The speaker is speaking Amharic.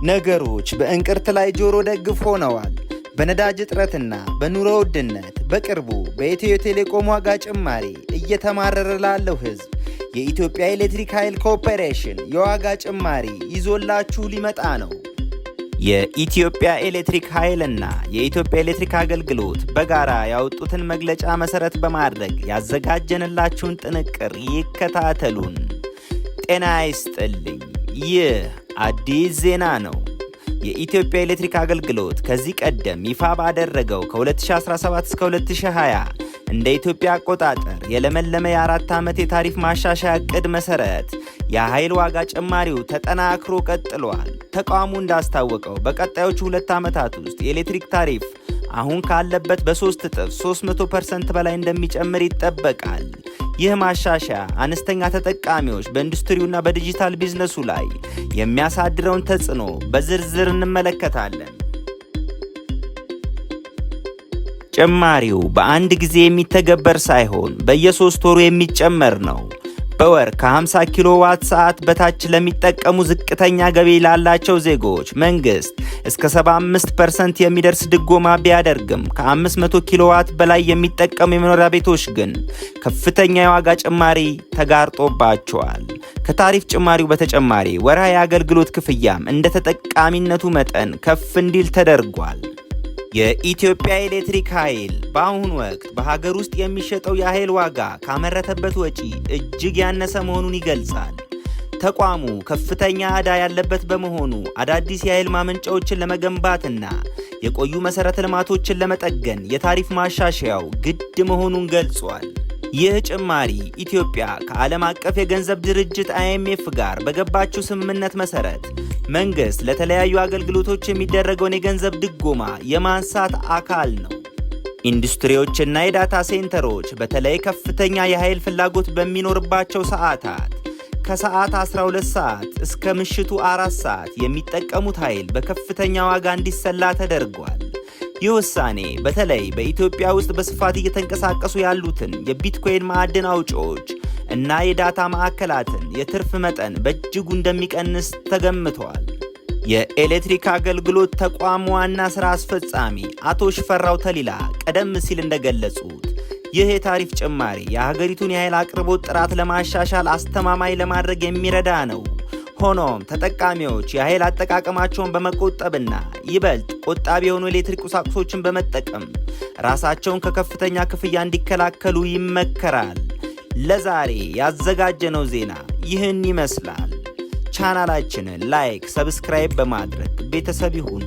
ነገሮች በእንቅርት ላይ ጆሮ ደግፍ ሆነዋል። በነዳጅ እጥረትና በኑሮ ውድነት፣ በቅርቡ በኢትዮ ቴሌኮም ዋጋ ጭማሪ እየተማረረ ላለው ሕዝብ የኢትዮጵያ ኤሌክትሪክ ኃይል ኮርፖሬሽን የዋጋ ጭማሪ ይዞላችሁ ሊመጣ ነው። የኢትዮጵያ ኤሌክትሪክ ኃይልና የኢትዮጵያ ኤሌክትሪክ አገልግሎት በጋራ ያወጡትን መግለጫ መሰረት በማድረግ ያዘጋጀንላችሁን ጥንቅር ይከታተሉን። ጤና ይስጥልኝ። ይህ አዲስ ዜና ነው። የኢትዮጵያ ኤሌክትሪክ አገልግሎት ከዚህ ቀደም ይፋ ባደረገው ከ2017 እስከ 2020 እንደ ኢትዮጵያ አቆጣጠር የለመለመ የ4 ዓመት የታሪፍ ማሻሻያ ዕቅድ መሰረት የኃይል ዋጋ ጭማሪው ተጠናክሮ ቀጥሏል። ተቋሙ እንዳስታወቀው በቀጣዮቹ 2 ዓመታት ውስጥ የኤሌክትሪክ ታሪፍ አሁን ካለበት በ3 እጥፍ 300% በላይ እንደሚጨምር ይጠበቃል። ይህ ማሻሻያ አነስተኛ ተጠቃሚዎች በኢንዱስትሪውና በዲጂታል ቢዝነሱ ላይ የሚያሳድረውን ተጽዕኖ በዝርዝር እንመለከታለን። ጭማሪው በአንድ ጊዜ የሚተገበር ሳይሆን በየ3 ወሩ የሚጨመር ነው። በወር ከ50 ኪሎ ዋት ሰዓት በታች ለሚጠቀሙ ዝቅተኛ ገቢ ላላቸው ዜጎች መንግስት እስከ 75% የሚደርስ ድጎማ ቢያደርግም፣ ከ500 ኪሎ ዋት በላይ የሚጠቀሙ የመኖሪያ ቤቶች ግን ከፍተኛ የዋጋ ጭማሪ ተጋርጦባቸዋል። ከታሪፍ ጭማሪው በተጨማሪ ወርሃዊ የአገልግሎት ክፍያም እንደ ተጠቃሚነቱ መጠን ከፍ እንዲል ተደርጓል። የኢትዮጵያ ኤሌክትሪክ ኃይል በአሁኑ ወቅት በሀገር ውስጥ የሚሸጠው የኃይል ዋጋ ካመረተበት ወጪ እጅግ ያነሰ መሆኑን ይገልጻል። ተቋሙ ከፍተኛ ዕዳ ያለበት በመሆኑ አዳዲስ የኃይል ማመንጫዎችን ለመገንባትና የቆዩ መሠረተ ልማቶችን ለመጠገን የታሪፍ ማሻሻያው ግድ መሆኑን ገልጿል። ይህ ጭማሪ ኢትዮጵያ ከዓለም አቀፍ የገንዘብ ድርጅት አይኤምኤፍ ጋር በገባችው ስምምነት መሠረት መንግሥት ለተለያዩ አገልግሎቶች የሚደረገውን የገንዘብ ድጎማ የማንሳት አካል ነው። ኢንዱስትሪዎችና የዳታ ሴንተሮች በተለይ ከፍተኛ የኃይል ፍላጎት በሚኖርባቸው ሰዓታት ከሰዓት 12 ሰዓት እስከ ምሽቱ 4 ሰዓት የሚጠቀሙት ኃይል በከፍተኛ ዋጋ እንዲሰላ ተደርጓል። ይህ ውሳኔ በተለይ በኢትዮጵያ ውስጥ በስፋት እየተንቀሳቀሱ ያሉትን የቢትኮይን ማዕድን አውጪዎች እና የዳታ ማዕከላትን የትርፍ መጠን በእጅጉ እንደሚቀንስ ተገምቷል። የኤሌክትሪክ አገልግሎት ተቋም ዋና ሥራ አስፈጻሚ አቶ ሽፈራው ተሊላ ቀደም ሲል እንደገለጹት ይህ የታሪፍ ጭማሪ የሀገሪቱን የኃይል አቅርቦት ጥራት ለማሻሻል አስተማማኝ ለማድረግ የሚረዳ ነው። ሆኖም ተጠቃሚዎች የኃይል አጠቃቀማቸውን በመቆጠብና ይበልጥ ቆጣቢ የሆኑ ኤሌክትሪክ ቁሳቁሶችን በመጠቀም ራሳቸውን ከከፍተኛ ክፍያ እንዲከላከሉ ይመከራል። ለዛሬ ያዘጋጀነው ዜና ይህን ይመስላል። ቻናላችንን like፣ subscribe በማድረግ ቤተሰብ ይሁኑ።